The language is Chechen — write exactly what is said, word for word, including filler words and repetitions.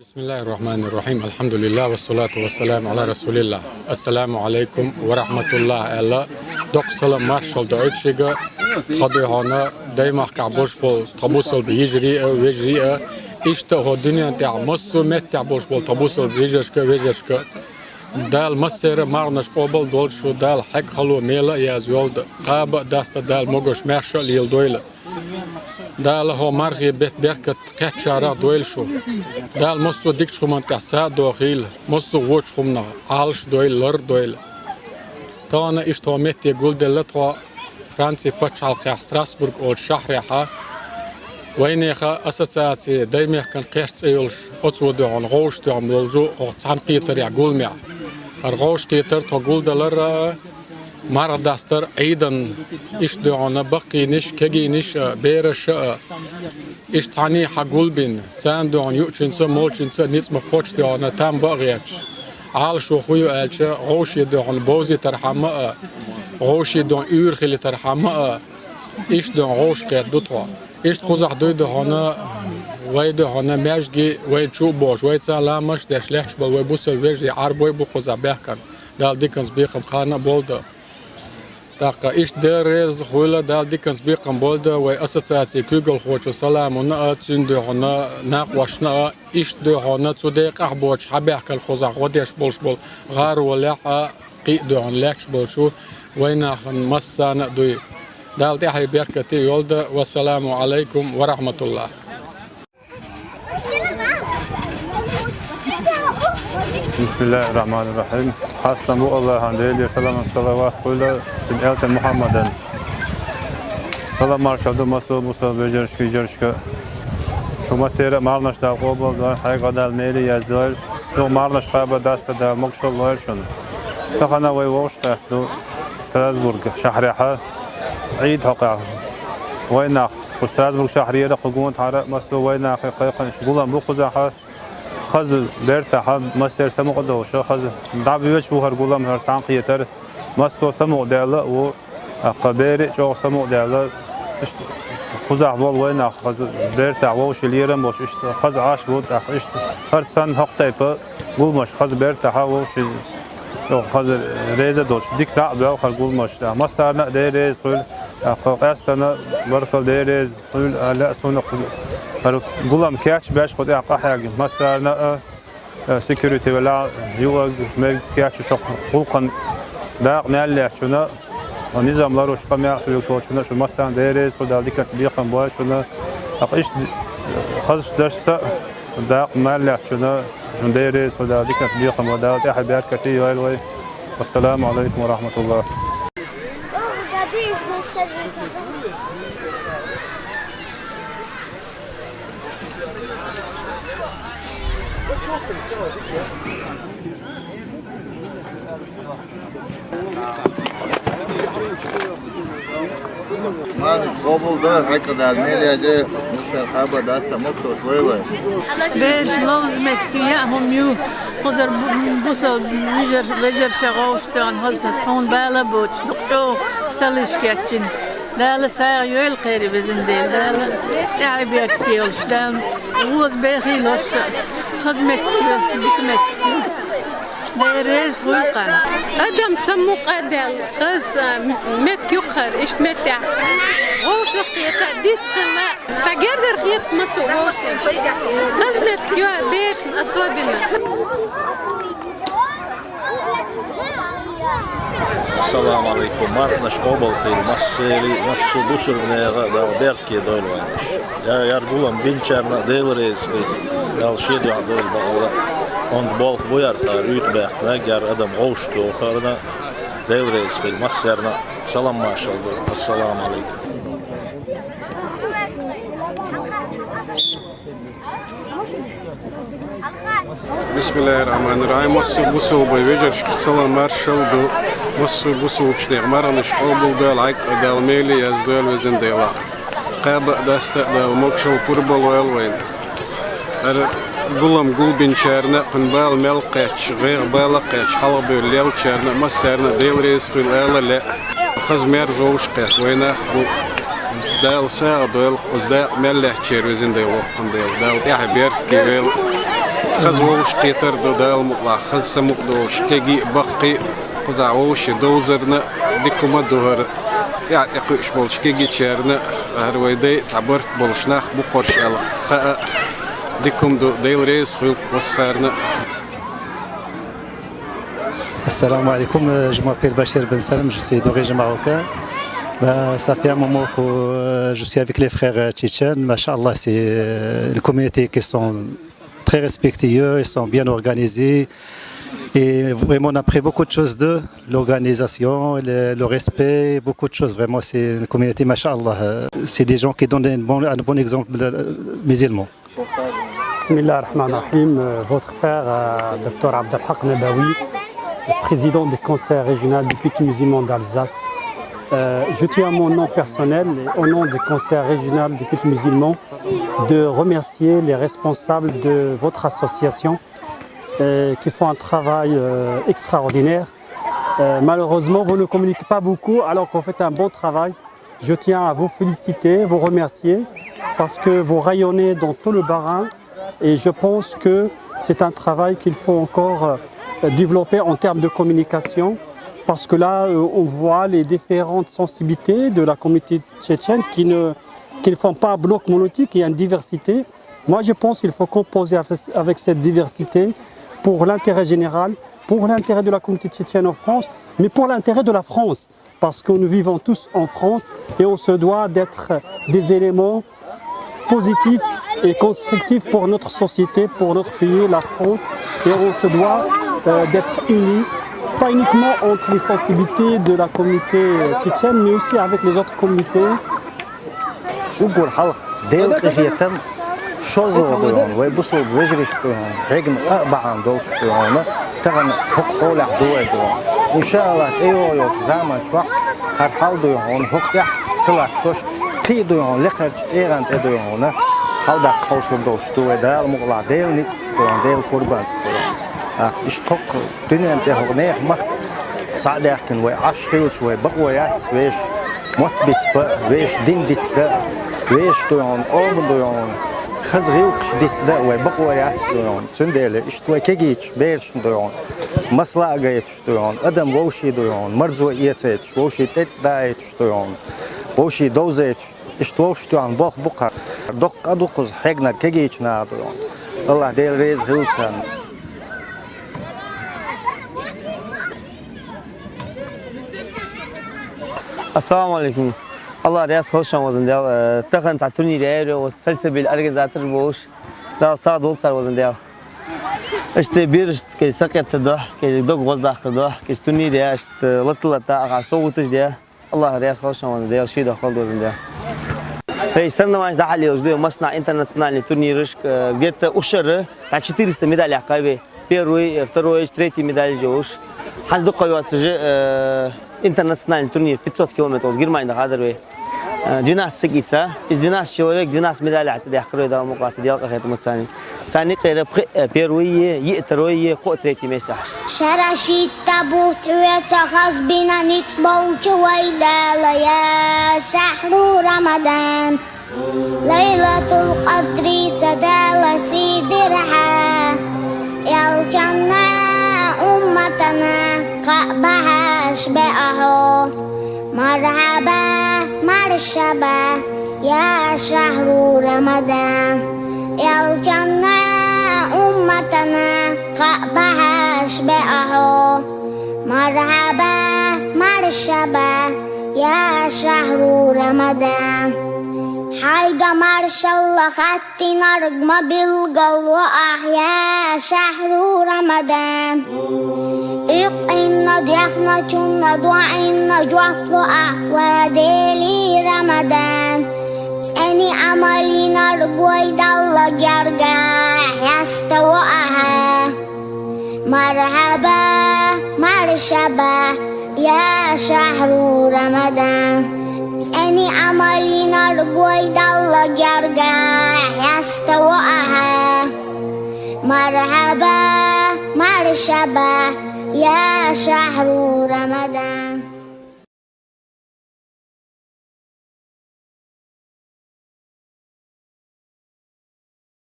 بسم الله الرحمن الرحيم. الحمد لله والصلاة والسلام على رسول الله. السلام عليكم ورحمة الله. Аьлла, доккха салам маршалла ду Ӏуйчига, тхо дуьхьана даймахкахь болуш болу тхо бусалба йижарий а, вежарий а, иштта а хӀо дуьнен тӀехь массо а меттехь болуш болу тхо бусалба йижаршка а, вежаршка а. Дала массеран а марханаш къобал долуш шу, Дала хьегна хало мела а язйойла, кхаба а, даста а Дала могаш-маьрша а леладойла. Дала хӀо мархий бет беркат кхеччарах дойла шу. Дала массо а дикачу хӀуманна тӀехь са а дохийла, массо а вочу хӀуманах Ӏалаш а дойла, лар а дойла. Тахана иштта хӀо метте гулделла тхо Франци пачхьалкхехь Страсбург олучу шахьрехьа, вайнехан ассоциаци Даймехкан кхерч цӀе йолуш, оцо дуьхьана гӀовш тоьхна болзу хӀокху цхьаьнакхетарехь гуламехь. ХӀара гӀовш кхетар тхо гулдалар а, марха дастар а Ӏийдан, иштта дуьхьана баккхийнаш а, кегийнаш а, бераш а, иштта цхьаьний хьагулбина, царна дуьхьана юучуьнца а, молчуьнца а ницкъ ма-кхоччу дуьхьана там бан а гӀерташ. Ӏалашо хӀун ю аьлча, гӀовше дуьхьана бовзийтархьама а, гӀовше дуьхьана уьйр хилийтархьама а, иштта дуьхьана гӀовш кхетта ду тхо. Иштта кхузахь дуй дуьхьана, вай дуьхьана маьждиге вайна чу а бохуш, вайца ламазаш а деш лаьтташ болу вай бусалба вежарий, Ӏарбой а бу кхузахь баьхкина. Дала диканца бекхам кхарна а болда. ТӀаккха иштта Дела реза хуьйла, Дала диканца бекхам болда вай ассоциацин куьйгалхочо Саламунна а, цуьнан дуьхьана накъошна а, иштта дуьхьана цу декъахь а боцуш хьабаьхкина кхузахь гӀо деш болуш болу гӀаролехь а, кхин а дуьхьана лаьтташ болчу вайнахана массарна а дуй. Дала тӀаьхье беркате йолда. Вассаламу Ӏалайкум ва рахьматуллахӀ. بسم الله الرحمن الرحيم. Хьастам бу АллахӀан, Делера салам, салават хуьлда цуьнан элчан Мухьаммадан. Салам маршалла ду массо а бусалба вежаршка, йижаршка. Шу массеран а марханаш Дала къобал дойла, хьегна Дала мела а язйойла. Юха марханаш кхаба, даста а Дала могашалла лойла шуна. Тахана вай вовшахкхетта ду Страсбург шахьрехьа, Ӏийда хьокъехь. Вайнах кху Страсбург шахьрера, кху гонахьара а массо а вайнахе кхайкхина, иштта гулам бу кхузахьа. Хаза бертахьа, массеран самукъа долуша, хаза дӀабоьдуш бу хӀара гулам, хӀара цхьаьнакхетар. Массо а самукъадаьлла а ву, тӀаккха бераш а чӀогӀа самукъадаьлла. Иштта кхузахь болу вайнах хаза бертахь вовшийн лерам болуш, иштта хаза Ӏаш бу, тӀаккха иштта хӀара санна хӀокху тайпа гуламаш хаза бертахьа вовшийн, хаза реза а долуш, дика дӀа а боьлху хӀара гуламаш. Массарна а Дела реза хуьлда, тӀаккха къаьстина баркалла, Дела реза хуьлда аьлла а суна кхуза. ХӀара гулам кечбеш кху тӀехь къахьегна массарна а, э, секьюрити велахь, юург, мега кечъеш, хӀокху гӀуллакхана дакъа мел лаьцначунна, хӀокху низам ларъеш къамел хьоьгуш волчунна, шун массарна Дела реза хуьлда, Дала диканца бекхам бойла шуна. ТӀаккха иштта, э, хазачу дашца дакъа мел лаьцначунна, шун Дела реза хуьлда, Дала диканца бекхам бойла, Дала тӀаьхье беркате йойла вай. Вассаламу Ӏалайкум ва рахьматуллахӀ. Марханаш къобал дойла, хьекъа Дала мел язъе, нушар кхаба, даста а могашалла лойла. Бераш ловза меттиг яа хӀума ю. Кхузара бу-, бусалба вежар-, вежарша гӀовшах тоьхна хаза, тхуна бала а боцуш, дукха чӀогӀа салиш кечйина. Дала сагӀа йойла кхеран, Везан Дела. Дала тӀаьхье беркате йойла, Дала гӀоза бехийла шун. Хаза меттиг ю, дика меттиг ю. Дела реза хуьлда. Адам самукъадаьлла, хаза меттиг ю-кх хӀара, иштта меттехь гӀовшах кхета, дистхила, цхьа гергара хета массо а вовшийн. Хаза меттиг ю хӀара берашна особенно. Ассаламу Ӏалайкум. Марханаш къобал хуьлда массеран а, массо а бусалба нехан а, Дала беркате дойла вайнаш. Я, яра гулам бинчарна а Дела реза хуьлда, Дала шен дуьхьа дойла бакъалла. Онда болх бу яра, тхара уьйтӀа баьккхинарг, яра адам гӀовшах тохарна а Дела реза хуьлда массарна а. Салам маршалла ду. Ассаламу Ӏалайкум. Бисмиллахир-рахманир-рахим. Массо а бусалба вежаршка салам маршалла ду. Массо а бусалба нехан марханаш къобал дойла, хьекъа Дала мел язъе, Везан Дела. Кхаба а, даста а Дала могашалла, пурба лойла вайна. ХӀара гулам гулбинчарна а, кхуьнан бала мел кхаьчча, гӀайгӀа, бала кхаьчча, хьалхабевлла леллачарна а, массарна а Дела реза хуьлда ала лаьа. Хаза, мерза вовшахкхетта вайнах а бу. Дала сагӀа дойла оцу дакъа мел лаьцначеран, Везан Дела, воккхачу Дела. Дала тӀаьхье беркате йойла. Хаза вовшахкхетар ду Дала мукъалахь, хаза самукъадолуш кегий а, баккхий а, кхузахь вовшийн довзарна дика хӀума а ду хӀара. ТӀаьхьа тӀекхуьуш болчу кегийчарна а, хӀара вайн дай а цхьа барт болуш нах бу-кх хӀорш аьлла хаа а дика хӀума ду, Дела реза хуьлда массарна а. Assalamu alaikum, euh, je m'appelle Bachir Ben Salem, je suis d'origine marocaine. Ben, ça fait un moment que euh, je suis avec les frères euh, tchétchènes. Masha'Allah, c'est euh, une communauté qui sont très respectueux, ils sont bien organisés. Et vraiment, on a appris beaucoup de choses de l'organisation, le, le respect, beaucoup de choses. Vraiment, c'est une communauté, masha'Allah. Euh, C'est des gens qui donnent un bon, un bon exemple euh, musulman. بسم الله الرحمن الرحيم. Euh, votre frère, euh, docteur Abdelhak Nabawi, président du Conseil régional du culte musulman d'Alsace. Euh, je tiens à mon nom personnel et au nom du Conseil régional du culte musulman de remercier les responsables de votre association euh, qui font un travail euh, extraordinaire. Euh, malheureusement, vous ne communiquez pas beaucoup alors que vous faites un bon travail. Je tiens à vous féliciter, vous remercier, parce que vous rayonnez dans tout le Bas-Rhin. Et je pense que c'est un travail qu'il faut encore euh, développer en termes de communication, parce que là, euh, on voit les différentes sensibilités de la communauté tchétchène qui ne, qui ne font pas un bloc monolithique, il y a une diversité. Moi, je pense qu'il faut composer avec, avec cette diversité pour l'intérêt général, pour l'intérêt de la communauté tchétchène en France, mais pour l'intérêt de la France. Parce que nous vivons tous en France et on se doit d'être des éléments positifs et constructifs pour notre société, pour notre pays, la France. Et on se doit euh, d'être unis, pas uniquement entre les sensibilités de la communauté euh, tchétchène, mais aussi avec les autres communautés. Уггар хьалха Делан къинхетам, шозлагӀа ду хьуна, вай бусалба вежарий ду хьуна, хьегна къа а бахьана долуш ду хьуна, тахана хӀокху хьолехь ду вай ду хьуна. Иншааллах, тӀейогӀу йолчу заман чохь хӀара хьал ду хьуна, хӀокху тӀехь ца латтош, кхин а ду хьуна, лекхарчу тӀегӀан тӀе ду хьуна, хьаладаккха хьовсур долуш ду вай Дала мукъалахь, Делан ницкъаца ду хьуна, Делан пурбанца ду хьуна. ТӀаккха иштта хӀокху дуьнен тӀе хӀокху нехан махка схьа а даьхкина вай Ӏаш хилча, вай бакъо яц вешан мотт бицбан а, вешан дин дицдан а, вешан ду хьуна, къоман ду хьуна, хаза гӀиллакхаш дицдан а вай бакъо яц ду хьуна. Цундела иштта вай кегийчу берашна ду хьуна, масала а гайташ ду хьуна, адам вовшийн ду хьуна, марзо эцайташ, вовшийн тӀе а даийташ ду хьуна, вовшийн довзайташ. Иштта вовшах тоьхна болх бу-кх хӀара. Доккха къа ду кхуза хьегнарг кегийчу наха ду хьуна. АллахӀ Дела реза хила царна. Ассаламу алейкум. АллахӀ реза хуьлда шуна, везан Дела. Э, тахана цхьа турнир яьржо, оцу сальсабиль организатор волуш. Дала сагӀа долда цара, везан Дела. Иштта берашна кхин сакъерта дохьа, кхин дог гӀоздаккха дохьа, кхин турнир яьшта, лата-лата, аха совгӀаташ де. АллахӀ реза хуьлда шуна, везан Дела, шен доккха хуьлда, везан Дела. Вай соревнованеш дӀахьаллелаш ду, массанхьа интернациональный турнираш, э, где-то ушара, дӀа четыреста медаль яьккхай вай. Первый, э, второй, третий медаль йолуш. Хьажа дукха йоццуш, э, интернациональный турнир пятьсот километров Германи дахьа дар вай. Э, двенадцать сакица. Из двенадцать человек, двенадцать медалей цӀа даьккхира вай, Дала мукъалахь, Делан къинхетамца. Царна юкъера пхи, э, первый е, йиъ второй е, кхоъ третий месте хьаш. Шера шийтта бутт оьцу хазбина ницкъ болчу вай Дала, я шахьру Рамадан. Лайлатул Къадрица Дала сий дира хьан, элчанна, умматана кхаъ бан хьаша беа хьо. Мархьаба, маршаба, я шахьру Рамадан. Элчанна, умматана кхаъ бан хьаша беа хьо. Мархьаба, маршаба, я шахьру Рамадан. Хьайга маршалла хаттинарг ма билгало ахь, я шахьру Рамадан. Иккъинна дехначунна доӀанна жоп ло ахь, ва Дела, Рамадан. ЦӀена Ӏамал йинарг вай Далла гергахь хьеста во ахьа. Мархьаба, маршаба, я шахьру Рамадан. ЦӀена Ӏамал йинарг вай Далла гергахь хьеста во ахьа. Мархьаба, маршаба, я шахьру Рамадан.